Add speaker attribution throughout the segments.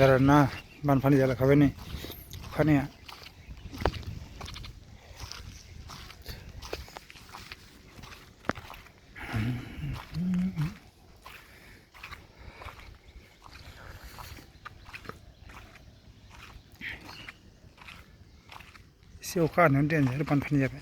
Speaker 1: आरोना बानफानि जालायखाबाय नै अखानिया एसे अखा हानायावनो दैयानो बानफानि जाबाय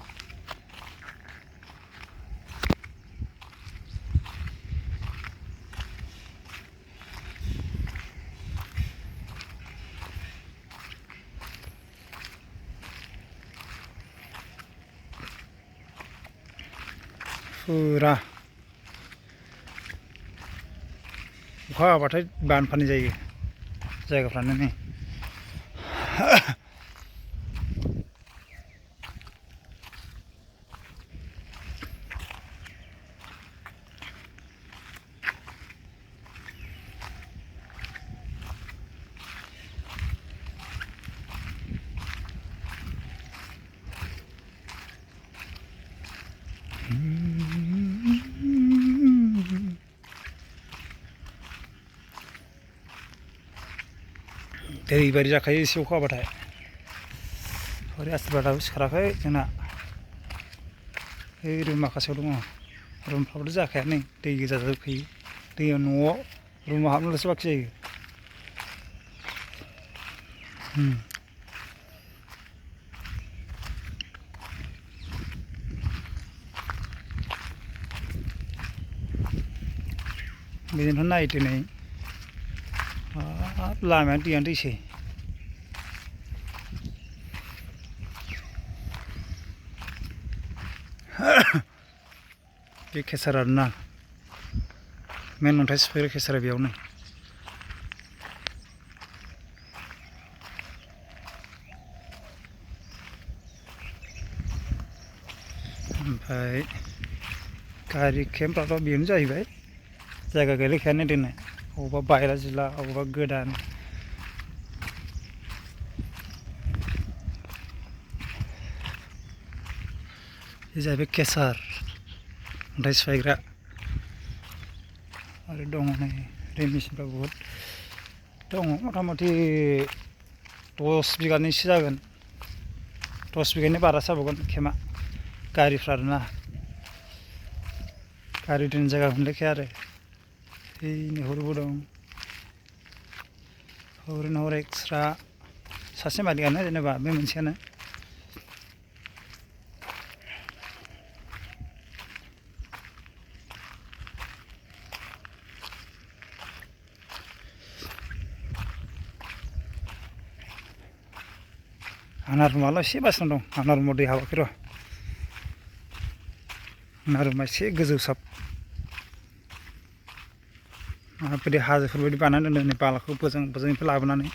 Speaker 1: फुरा अखा हाबाथाय बानफानि जायो जायगाफ्रानो नै दै बायदि जाखायो एसे अखा हाबाथाय हरै आसोलफ्रा सिखाराखै जोंना ओइ रुम माखासेयाव दङ रुमफ्राबोथ' जाखाया नै दै गोजा जाजोबखायो दैया न'आव रुमाव हाबनोल'सो बाखि जायो बिदिनो नायदो नै लामायानो दैयानो दैसै बे केसार आरोना मेन अन्थाइ सिफायग्रा केसारा बेयावनो ओमफ्राय गारि केम्पफ्राथ' बेनो जाहैबाय जायगा गैलायखायानो दोननो अबावबा बायला जिला अबावबा गोदान बे जाहैबाय केसार अन्थाइ सिफायग्रा आरो दङ नै दै मेचिनफ्रा बहुद दङ मथा मथि 10 बिगानिसो जागोन 10 बिगानि बारासो जाबावगोन केम्पआ गारिफ्रा आरोना गारि दोननो जायगा मोनलायखाया आरो ओइनै हरैबो दं हरैनो हरै एक्सट्रा सासे मालिकानो जेनेबा बे मोनसेयानो आंना रुमाल' एसे बासिना दं आंना रुमाव दै हाबाखै र' आंना रुमा एसे गोजौ साब माबायदि हाजोफोर बायदि बानायनानै दोनदों नै बालाखौ बोजोंनिफ्राय लाबोनानै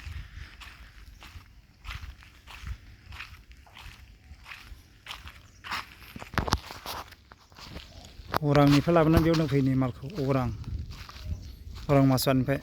Speaker 1: अरांनिफ्राय लाबोनानै बेयाव दोनफैयो नै मालखौ अरां मासुवानिफ्राय